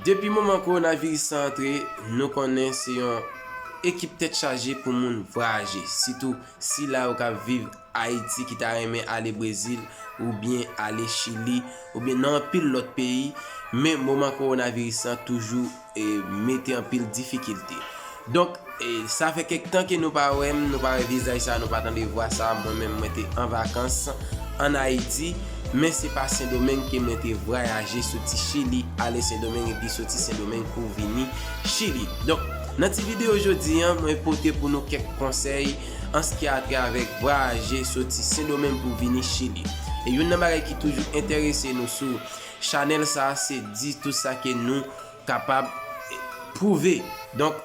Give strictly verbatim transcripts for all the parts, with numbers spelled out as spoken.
Depi moman kowonaviris sa antre, nou konnen se yon ekip tèt chaje pou moun vwayaje, sitou sila yo k ap viv Ayiti ki ta renmen ale Brezil oubyen ale Chili oubyen nan anpil lòt peyi, men moman kowonaviris sa toujou e, mete anpil difikilte. Donk, e, sa fè kèk tan ke nou pa wè m, nou pa wè vizaj sa, nou pa tande vwa sa. Mwen menm, mwen te an vakans ann Ayiti, men se pa Sendomeng ke mwen te vwayaje soti Chili, ale Sendomeng, epi soti Sendomeng pou vini Chili. Donk, nan ti videyo jodi a, mwen pote pou nou kèk konsèy an se ki a trè avèk vwayaje soti Sendomeng pou vini Chili. E youn nan bagay ki toujou enterese nou sou chanèl sa, se di tout sa ke nou kapab pwouve. Donk,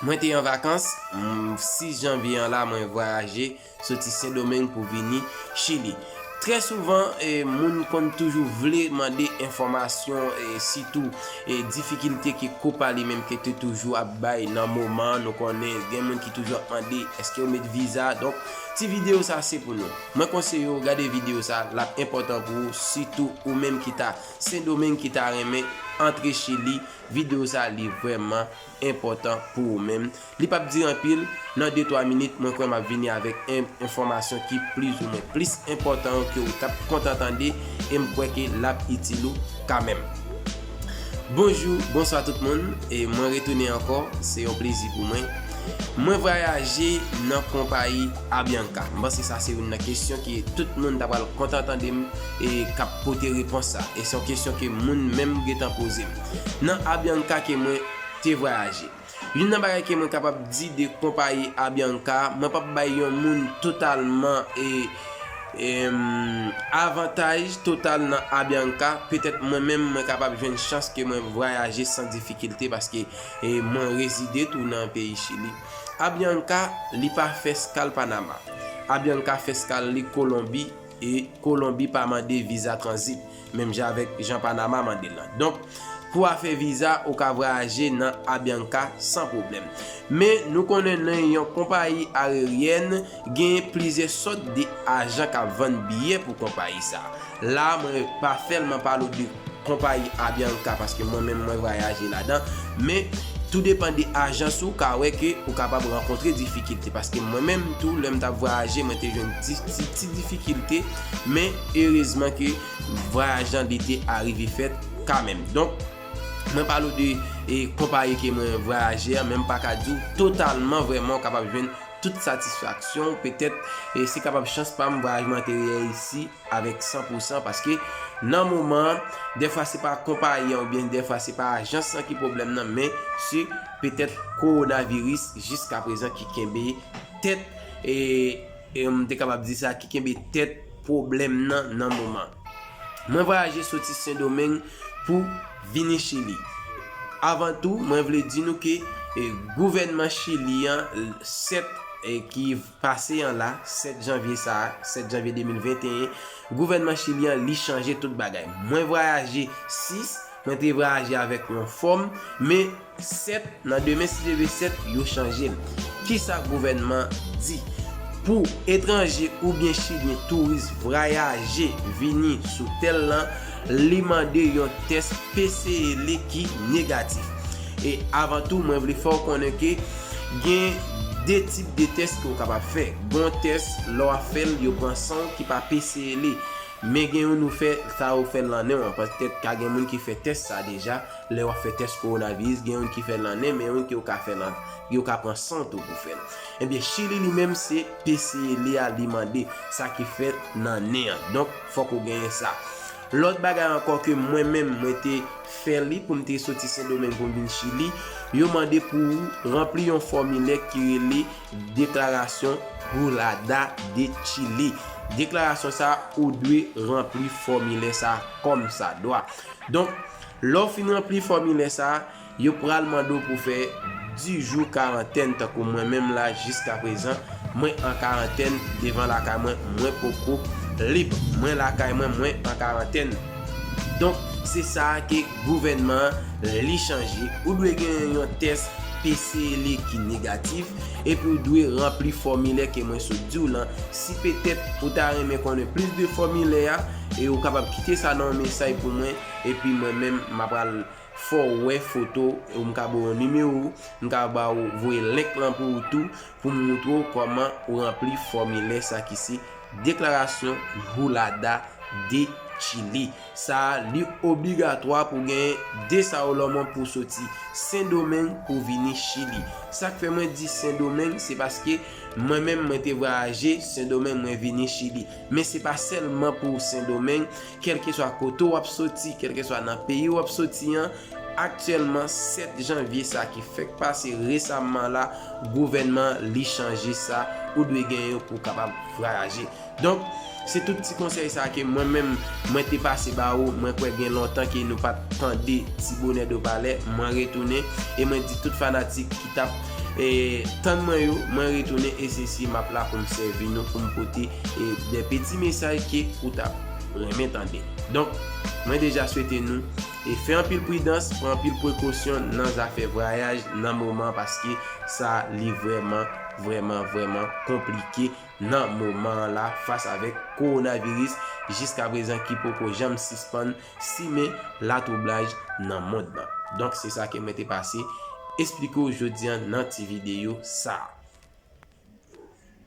mwen te an vakans, m, sis janvye an la, mwen vwayaje soti Sendomeng pou vini Chili. Trè souvan, e, moun konn toujou vle mande enfòmasyon, e, sitou, e, difikilte ke Copa li menm ke te toujou ap bay nan moman an. Nou konnen, gen moun ki toujou ap mande, èske yo met viza? Donk, ti videyo sa se pou nou. Mwen konseye w gade videyo sa, l ap enpòtan pou ou, sitou ou menm ki ta Sendomeng ki ta renmen antre Chili, videyo sa li vrèman enpòtan pou ou menm. Li p ap dire anpil, nan de twa minit, mwen kwè m ap vini avèk en-, enfòmasyon ki plizoumwen plis enpòtan ke ou t ap kontan tande, e m kwè ke l ap itil ou kanmenm. Bonjou, bonswa tout moun, e mwen retounen ankò, se yon plezi pou mwen. Mwen vwayaje nan konpayi Avianca. M panse sa se youn nan kesyon ke tout moun ta pral kontan tande m e k ap pote repons sa. E se yon kesyon ke moun menm gentan poze m. Nan Avianca ke mwen te vwayaje. Youn nan bagay ke mwen kapab di de konpayi Avianca, mwen p ap bay yon moun totalman e, em, avantaj total nan Avianca. Petèt mwen menm, mwen kapab jwenn chans ke mwen vwayaje san difikilte paske, e, mwen rezide tou nan peyi Chili. Avianca, li pa fè eskal Panama. Avianca fè eskal li Kolonbi, e Kolonbi pa mande viza tranzit, menm jan avèk jan Panama mande l lan. Donk, pou afè viza, ou ka vwayaje nan Avianca san pwoblèm. Men, nou konnen nan yon konpayi ayeryèn, gen plizyè sòt de ajan k ap vann biyè pou konpayi sa. La, mwen pa sèlman pale w de konpayi Avianca, paske mwen menm mwen vwayaje ladan, men tou depann de ajans ou ka wè ke ou kapab rankontre difikilte, paske mwen menm tou lè m t ap vwayaje mwen te jwenn ti, ti, ti difikilte, men erezman ke vwayaj lan li te arive fèt kanmenm. Donk, mwen pale w de e, konpayi ke mwen vwayaje an, men m pa ka di w totalman vrèman ou kapab jwenn tout satisfaksyon, petèt, e, se kapab chans pa m vwayaj mwen te reyisi avèk san pou san, paske nan moman an, dèfwa se pa konpayi an oubyen dèfwa se pa ajans lan ki pwoblèm nan, men se petèt kowonaviris jiskaprezan ki kenbe tèt, e, e, m te kapab di sa, ki kenbe tèt pwoblèm nan nan moman. Mwen vwayaje soti Sendomeng pou vini Chili. Avan tou, mwen vle di nou ke, e, gouvènman Chili an, sèt, e, ki pase an la, sèt janvye sa a, sèt janvye de mil venteyen, gouvènman Chili an, li chanje tout bagay. Mwen vwayaje sis, mwen te vwayaje avèk yon fòm, men sèt, nan demen si Dye vle sèt, yo chanje l. Kisa gouvènman di? Pou etranje oubyen Chilyen touris vwayaje vini sou tè l lan, li mande yon tès P C L ki negatif. E avan tou, mwen vle fè w konnen ke gen de tip de tès ke w kapab fè. Gen yon tès, lè w ap fè l, yo pran san w ki pa P C L. Men gen youn ou fè, sa yo fè l nan nen w. Petèt ka gen moun ki fè tès sa deja. Lè w ap fè tès kowonaviris, gen youn ki fè l nan nen, men youn ke w ka fè nan, yo ka pran san w tou pou fè l. Ebyen, Chili li menm se P C L a li mande, sa ki fèt nan nen an. Donk, fòk ou genyen sa. Lòt bagay ankò ke mwen menm, mwen te fè li pou m te soti Sendomeng pou m vin Chili, yo mande pou ou ranpli yon fòmilè ki rele deklarasyon Hulada de Chile. Deklarasyon sa, ou dwe ranpli fòmilè sa kòmsadwa. Donk, lè w fin ranpli fòmilè sa, yo pral mande w pou fè dis jou karantèn, tankou mwen menm la, jiskaprezan, mwen an karantèn devan lakay mwen, mwen poko lib, mwen lakay mwen, mwen an karantèn. Donk, se sa a ke gouvènman an li chanje. Ou dwe genyen yon tès P C L ki negatif, epi ou dwe ranpli fòmilè ke mwen sot di w lan. Si petèt ou ta renmen konnen plis de fòmilè a, e ou kapab kite sa nan yon mesaj pou mwen, epi mwen menm, m a pral fè w wè foto, ou m ka ba w nimewo, m ka ba w voye link lan pou ou tou, pou m moutre w kòman ou ranpli fòmilè sa ki se deklarasyon Hulada de Chili. Sa a, li obligatwa pou genyen de sa yo lòman pou soti Sendomeng pou vini Chili. Sa k fè mwen di Sendomeng, se paske mwen menm mwen te vwayaje Sendomeng, mwen vini Chili. Men se pa sèlman pou Sendomeng, kèlkeswa kote w ap soti, kèlkeswa nan peyi w ap soti an, aktyèlman sèt janvye sa ki fèk pase resaman la, gouvènman li chanje sa, ou dwe gen yo pou w kapab vwayaje. Donk, se tout ti konsèy sa ke mwen menm, mwen te pase ba ou, mwen kwè gen lontan ke nou pa t tande Ti Bonè de Palè, mwen retounen, e mwen di tout fanatik ki t ap, e, tann mwen yo, mwen retounen, e se si m ap la pou m sèvi nou, pou m pote, e, de peti mesaj ke ou t ap renmen tande. Donk, mwen deja swete nou, e, fè anpil pridans, pran anpil prekosyon nan zafè vwayaj nan moman, paske sa li vrèman, vrèman, vrèman konplike nan moman an la fas avèk kowonaviris jiska prezan ki poko janm sispann simen latwoublaj nan mond lan. Donk, se sa ke mwen te pase esplike w jodi an nan ti videyo sa a.